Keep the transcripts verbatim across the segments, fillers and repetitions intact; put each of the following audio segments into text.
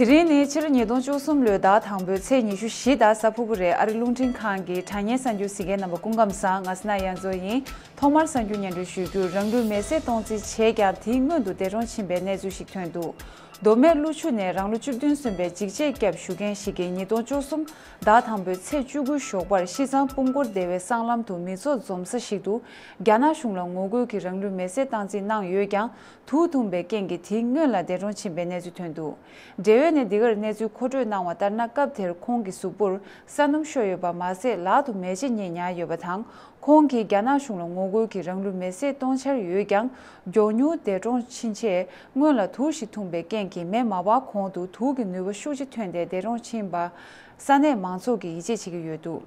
དེ་རིང་ནི་ཕྱི་ལོ་ཉིས་སྟོང་བཅུ་གསུམ་ལོའི་ཟླ་དང་པོའི་ཚེས་ཉི་ཤུ་བཞི་དང་གཟའ་ཕུར་བུ་རེད། ཨ་རི་རླུང་འཕྲིན་ཁང་གི་དྲ་བརྙན་གསར་འགྱུར་གཟིགས་མཁན་རྣམ་པ་སྐུ་ཁམས་བཟང་། ང་སི་ན་ཡ་མཚོ་ཡིན། ཐོག་མར་གསར་འགྱུར་སྙན་སྒྲོན་ཞུ་རྒྱུར། རང་ལུས་མེར་སྲེག་གཏོང་རྩིས་བྱས་ཀྱང་དེའི་སྔོན་དུ་འདས་གྲོངས་ཕྱིན་པའི་གནས་ཚུལ་ཞིག་ཐོན་འདུག་མདོ་སྨད་ཀླུ་ཆུ་ནས་རང་ལོ་བཅུ་བདུན་སོན་པའི་འཇིགས་བྱེད་སྐྱབས་ཞུ་མཁན་ཞིག་གིས་ཉིས་སྟོང་བཅུ་གསུམ་ཟླ་དང་པོའི་ཚེས་བཅུ་དགུའི་ཞོགས་པར་ཤིས་ཙང་སྤུང་སྐོར་སྡེ་བའི་སྲང་ལམ་དུ་མི་ཚོགས་འཛོམས་ས་ཞིག་ཏུ་རྒྱ་ནག་གཞུང་ལ་ངོ་རྒོལ་གྱིས་རང་ལུས་མེར་སྲེག་བཏང་རྩིས་གནང་ཡོད་ཀྱང་། དུག་འཐུང་པའི་རྐྱེན་གྱིས་དེའི་སྔོན་ལ་འདས་གྲོངས་ཕྱིན་པའི་གནས་ཚུལ་ཐོན་འདུག་འབྲེལ་ཡོད་ནས་འདི་གར་གནས་ཚུལ་མཁོ་སྤྲོད་གནང་བ་ལྟར་ན། སྐབས་དེར་ཁོང་གི་གཟུགས་པོར་ས་སྣུམ་ཤོར་ཡོད་པ་མ་ཟད། ལག་ཏུ་མེ་ལྕེ་གཉིས་ཉར་ཡོད་པ་དང་། ཁོང་གིས་རྒྱ་ནག་གཞུང་ལ་ངོ་རྒོལ་གྱིས་རང་ལུས་མེར་སྲེག་གཏོང་འཆར་ཡོད་ཀྱང་། མགྱོགས་མྱུར་འདས་གྲོངས་ཕྱིན་ཆེད། སྔོན་ལ་དུག་ཞིག་འཐུང་པའི་རྐྱེན་གྱིས་མེ་མ་འབར་གོང་དུ་དུག་གི་ནུས་པ་ཤུགས་ཆེ་ཐོན་ཏེ་འདས་གྲོངས་ཕྱིན་པ། ས་གནས་མང་ཚོགས་ཀྱིས་ཡིད་ཆེས་བྱེད་ཀྱི་ཡོད་འདུག་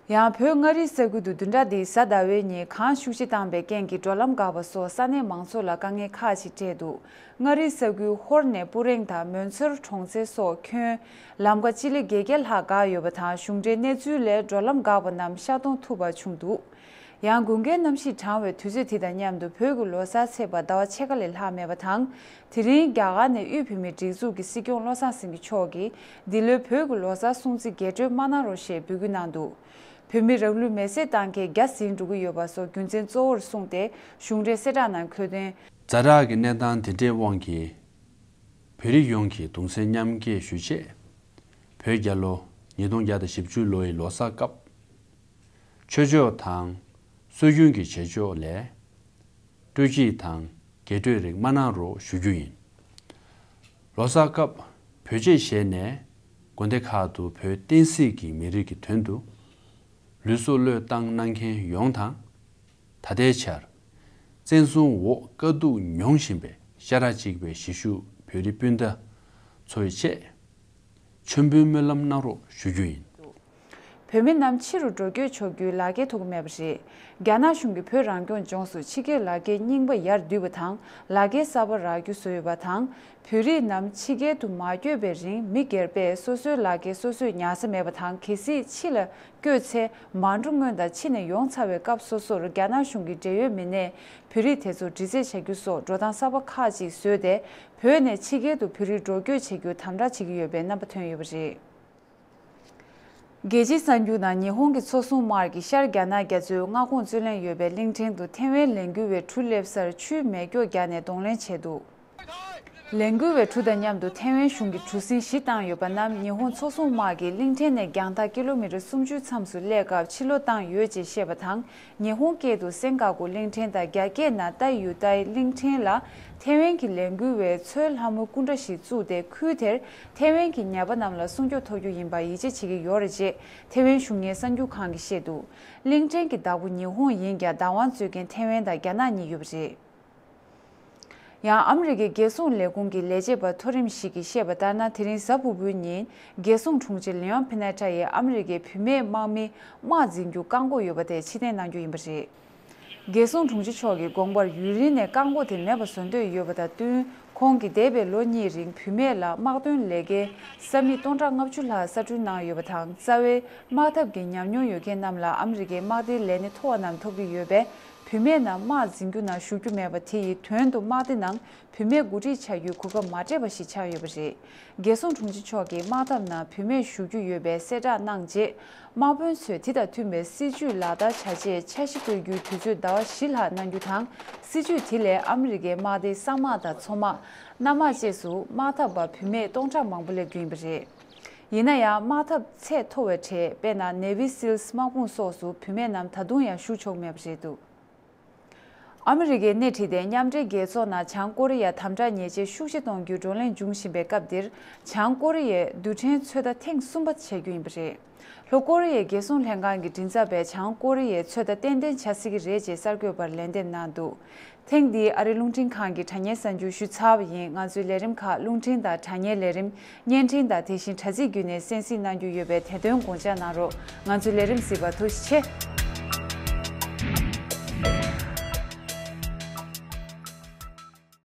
ཡང་བོད་མངའ་རིས་ས་ཁུལ་དུ་བདུན་ཕྲག་འདིའི་གཟའ་ཟླ་བའི་ཉིན་གངས་ཤུགས་ཆེ་བཏང་པའི་རྐྱེན་གྱིས་འགྲོ་ལམ་འགག་པ་སོགས་ས་གནས་མང་ཚོགས་ལ་དཀའ་ངལ་ཁག་ཅིག་འཕྲད་འདུག་མངའ་རིས་ས་ཁུལ་ཧོར་ནས་སྤུ་རེང་དང་མོན་མཚེར་གྲོང་ཚོ་སོགས་ཁྱོན་ལམ་ཀ་སྤྱི་ལེ་བརྒྱད་བརྒྱ་ལྷག་འགག་ཡོད་པ་དང་། གཞུང་འབྲེལ་གནས་ཚུལ་ལས་འགྲོ་ལམ་འགག་པ་རྣམས་ཤར་གཏོང་ཐུབ་པ་བྱུང་འདུག་ཡང་དགུན་ཁའི་གནམ་གཤིས་གྲང་བའི་དུས་ཚོད་དེ་དང་མཉམ་དུ་བོད་ཀྱི་ལོ་གསར་ཚེས་པ་ཟླ་བ་ཕྱེད་ཀ་ལས་ལྷག་མེད་པ་དང་། དེ་རིང་རྒྱ་གར་ནས་དབུས་བོད་མིའི་སྒྲིག་འཛུགས་ཀྱི་སྲིད་སྐྱོང་བློ་བཟང་སེང་གེ་མཆོག་གིས་འདི་ལོའི་བོད་ཀྱི་ལོ་གསར་སྲུང་བརྩི་རྒྱས་སྤྲོས་མ་གནང་རོགས་ཞེས་འབོད་སྐུལ་གནང་འདུག་བོད་མི་རང་ལུས་མེར་སྲེག་བཏང་མཁན་བརྒྱ་ཟིན་འགྲོ་གི་ཡོད་པ་སོགས་རྒྱུ་མཚན་གཙོ་བོར་བཟུང་སྟེ། གཞུང་འབྲེལ་གསལ་བསྒྲགས་ནང་འཁོད་དོན། ཛ་དྲག་གི་གནས་སྟངས་དེ་འདྲའི་དབང་གིས། བོད་རིགས་ཡོངས་ཀྱི་གདུང་སེམས་མཉམ་སྐྱེད་ཞུ་ཆེད། བོད་རྒྱལ་ལོ་ཉིས་སྟོང་བརྒྱ་དང་བཞི་བཅུ་ལོའི་ལོ་གསར་སྐབས། ཆོས་ཕྱོགས་དང་སྲོལ་རྒྱུན་གྱི་བྱེད་ཕྱོགས་ལས། སྤྲོ་སྐྱིད་དང་རྒྱས་སྤྲོས་རིགས་མ་གནང་རོགས་ཞུ་རྒྱུ་ཡིན། ལོ་གསར་སྐབས་བོད་ཆས་བཞེས་ནས་དགོན་སྡེ་ཁག་ཏུ་བོད་བསྟན་སྲིད་ཀྱི་མི་རིགས་ཀྱི་དོན་དུ་ལུས་སྲོག་བློས་བཏང་གནང་མཁན་ཡོངས་དང་། ད་ལྟའི་ཆར་བཙན་བཟུང་འོག་དཀའ་སྡུག་མྱོང་བཞིན་པའི་ཤ་ཁྲག་གཅིག་པའི་གཞིས་བཞུགས་བོད་རིགས་སྤུན་ཟླ་ཚོའི་ཆེད། མཆོད་འབུལ་སྨོན་ལམ་གནང་རོགས་ཞུ་རྒྱུ་ཡིན། བོད་མི་རྣམས་ཕྱི་རུ་འགྲོ་སྐྱོད་ཆོག་རྒྱུའི་ལག་འཁྱེར་ཐོབ་ཀྱི་མེད་པ་རེད། རྒྱ་ནག་གཞུང་གིས་བོད་རང་སྐྱོང་ལྗོངས་སུ་ཕྱི་རྒྱལ་ལག་འཁྱེར་རྙིང་པ་ཡར་བསྡུས་པ་དང་། ལག་འཁྱེར་གསར་པ་རག་རྒྱུ་བཟོས་ཡོད་པ་དང་། བོད་རིགས་རྣམས་ཕྱི་རྒྱལ་དུ་མ་བསྐྱོད་པའི་རིང་། མི་སྒེར་པས་སོ་སོའི་ལག་འཁྱེར་སོ་སོས་ཉར་ས་མེད་པ་དང་། གལ་སྲིད་ཕྱི་ལ་བསྐྱོད་ཚེ། མ་འགྲོ་སྔོན་དང་ཕྱི་ནས་ཡོང་ཚར་བའི་སྐབས་སོ་སོར་རྒྱ་ནག་གཞུང་གི་འབྲེལ་ཡོད་མི་སྣས་བོད་རིགས་དེ་ཚོར་འདྲི་རྩད་བྱ་རྒྱུ་སོགས་འགྲོ་སྟངས་གསར་པ་ཁག་ཅིག་བཟོས་ཏེ། བོད་ནས་ཕྱི་རྒྱལ་དུ་བོད་རིགས་འགྲོ་སྐྱོད་བྱེད་རྒྱུར་དམ་དྲག་བྱེད་ཀྱི་ཡོད་པའི་རྣམ་པ་ཐོན་ཡོད་པ་རེད། རྒྱལ་སྤྱིའི་གསར་འགྱུར་ནང་། ཉི་ཧོང་གི་མཚོ་སྲུང་དམག་གིས་ཤར་རྒྱ་ནག་རྒྱ་མཚོའི་མངའ་ཁོངས་རྩོད་ལེན་ཡོད་པའི་གླིང་ཕྲན་དུ་ཐེ་ཝན་ལས་འགུལ་བའི་གྲུ་སླེབས་སར་ཆུའི་མེ་སྒྱོགས་བརྒྱབ་ནས་གདོང་ལེན་བྱས་འདུག་ལས་འགུལ་བའི་གྲུ་དང་མཉམ་དུ་ཐེ་ཝན་གཞུང་གིས་གྲུ་གཟིངས་བཞི་བཏང་ཡོད་པ་རྣམས། ཉི་ཧོང་མཚོ་སྲུང་དམག་གིས་གླིང་ཕྲན་ནས་རྒྱང་ཐག་ཀི་ལོ་མི་ཊར་སུམ་ཅུའི་མཚམས་སུ་སླེབས་སྐབས་ཕྱིར་སློག་བཏང་ཡོད་ཅེས་བཤད་པ་དང་། ཉི་ཧོང་སྐད་དུ་སེན་ག་གུ་གླིང་ཕྲན་དང་། རྒྱ་སྐད་ནང་ཏཱའི་ཡུའུ་ཏཱའི་གླིང་ཕྲན་ལ། ཐེ་ཝན་གྱི་ལས་འགུལ་བས་མཚོའི་ལྷ་མོའི་སྐུ་འདྲ་ཞིག་བཙུགས་ཏེ། ཁུལ་དེར་ཐེ་ཝན་གྱི་ཉ་པ་རྣམས་ལ་སྲུང་སྐྱོབ་ཐོབ་རྒྱུ་ཡིན་པར་ཡིད་ཆེས་བྱེད་ཀྱི་ཡོད་རེད་ཅེས་ཐེ་ཝན་གཞུང་གཉེར་གསར་འགྱུར་ཁང་གིས་བཤད་འདུག་གླིང་ཕྲན་གྱི་བདག་པོ་ཉི་ཧོང་ཡིན་ཀྱང་། བདག་དབང་རྩོད་མཁན་ཐེ་ཝན་དང་རྒྱ་ནག་གཉིས་ཡོད་པ་རེད། ཡང་ཨ་མི་རི་ཀའི་རྒྱལ་སྲུང་ལས་ཁུངས་ཀྱི་ལས་བྱེད་པ་མཐོ་རིམ་ཞིག་གིས་བཤད་པ་ལྟར་ན། དེ་རིང་གཟའ་ཕུར་བུའི་ཉིན། རྒྱལ་སྲུང་དྲུང་ཆེ་ལེ་ཡོན་ཕེ་ནེ་ཏྲ་ཡིས་ཨ་མི་རི་ཀའི་བུད་མེད་དམག་མི་དམག་འཛིན་རྒྱུ་བཀག་འགོག་ཡོད་པ་དེ་ཕྱིར་འཐེན་གནང་རྒྱུ་ཡིན་པ་རེད། རྒྱལ་སྲུང་དྲུང་ཆེ་མཆོག་གིས་དགོངས་པར་ཡུན་རིང་ནས་བཀག་འགོག་དེ་མེད་པ་བཟོ་འདོད་ཡོད་པ་དང་བསྟུན། ཁོང་གིས་འདས་པའི་ལོ་གཉིས་རིང་བུད་མེད་ལ་དམག་དོན་ལས་ཀའི་ས་མིག་སྟོང་ཕྲག་ལྔ་བཅུ་ལྷག་གསར་སྐྲུན་གནང་ཡོད་པ་དང་། རྩ་བའི་དམག་འཐབ་ཀྱི་ཉམས་མྱོང་ཡོད་མཁན་རྣམས་ལ་ཨ་མི་རི་ཀའི་དམག་སྡེའི་ལས་སྣེ་མཐོ་བ་རྣམས་ཐོབ་ཀྱི་ཡོད་པས། བུད་མེད་རྣམས་དམག་འཛིན་རྒྱུ་ནང་ཞུགས་རྒྱུ་མེད་པ་དེ་ཡིས་དོན་དུ་དམག་སྡེ་ནང་བུད་མེད་འགོ་ཁྲིད་བྱ་རྒྱུའི་གོ་སྐབས་མ་སྤྲད་པ་ཞིག་ཆགས་ཡོད་པ་རེད། རྒྱལ་སྲུང་དྲུང་ཆེ་མཆོག་གིས་དམག་འཐབ་ནང་བུད་མེད་ཞུགས་རྒྱུ་ཡོད་པའི་གསལ་བསྒྲགས་གནང་རྗེས། དམག་དཔོན་ཚོས་དེ་དང་མཐུན་པའི་སྲིད་ཇུས་ལག་བསྟར་བྱ་ཆེད་འཆར་གཞི་བཀོད་རྒྱུའི་དུས་ཚོད་ཟླ་བ་བཞི་ལྷག་གནང་རྒྱུ་དང་། སྲིད་ཇུས་དེ་ལས་ཨ་མི་རི་ཀའི་དམག་སྡེའི་ས་དམག་དང་མཚོ་དམག་གནམ་དམག་བཅས་སུ་དམག་འཐབ་པ་བུད་མེད་སྟོང་ཕྲག་མང་པོ་སླེབས་རྒྱུ་ཡིན་པ་རེད། ཡིན་ན་ཡང་། དམག་འཐབ་ཚད་མཐོ་བའི་གྲས། དཔེར་ན། ནེ་ཝི་སིལ་དམག་དཔུང་སོགས་སུ་བུད་མེད་རྣམས་ད་དུང་ཡང་ཞུགས་ཆོག་མེད་པ་རེད་འདུག་ཨ་མི་རི་ཀས་སྣེ་ཁྲིད་དེ་མཉམ་འབྲེལ་རྒྱལ་ཚོགས་ནང་བྱང་ཀོ་རི་ཡར་དམ་དྲག་ཉེས་ཆད་ཤུགས་ཆེ་གཏོང་རྒྱུའི་བགྲོ་གླེང་འབྱུང་བཞིན་པའི་སྐབས་འདིར། བྱང་ཀོ་རི་ཡས་རྡུལ་ཕྲན་ཚོད་ལྟ་ཐེངས་གསུམ་པ་བྱེད་རྒྱུ་ཡིན་པ་རེད། ལྷོ་ཀོ་རི་ཡའི་རྒྱལ་སྲུང་ལྷན་ཁང་གི་མགྲིན་ཚབ་པས་བྱང་ཀོ་རི་ཡས་ཚོད་ལྟ་ཏན་ཏན་བྱ་སྲིད་ཀྱི་རེད་ཅེས་གསར་འགོད་པར་ལན་འདེབས་གནང་འདུག་ཐེངས་འདིའི་ཨ་རིའི་རླུང་འཕྲིན་ཁང་གི་དྲ་བརྙན་གསར་འགྱུར་ཞུས་ཚར་བ་ཡིན། ང་ཚོའི་ལས་རིམ་ཁག་རླུང་འཕྲིན་དང་དྲ་བརྙན་ལས་རིམ། བརྙན་འཕྲིན་དང་དེ་བཞིན་དྲ་ཚིགས་བརྒྱུད་ནས་གསན་གཟིགས་གནང་རྒྱུ་ཡོད་པས། དེ་དོན་དགོངས་འཇགས་གནང་རོགས། ང་ཚོའི་ལས་རིམ་གཟིགས་པར་ཐུགས་རྗེ་ཆེ།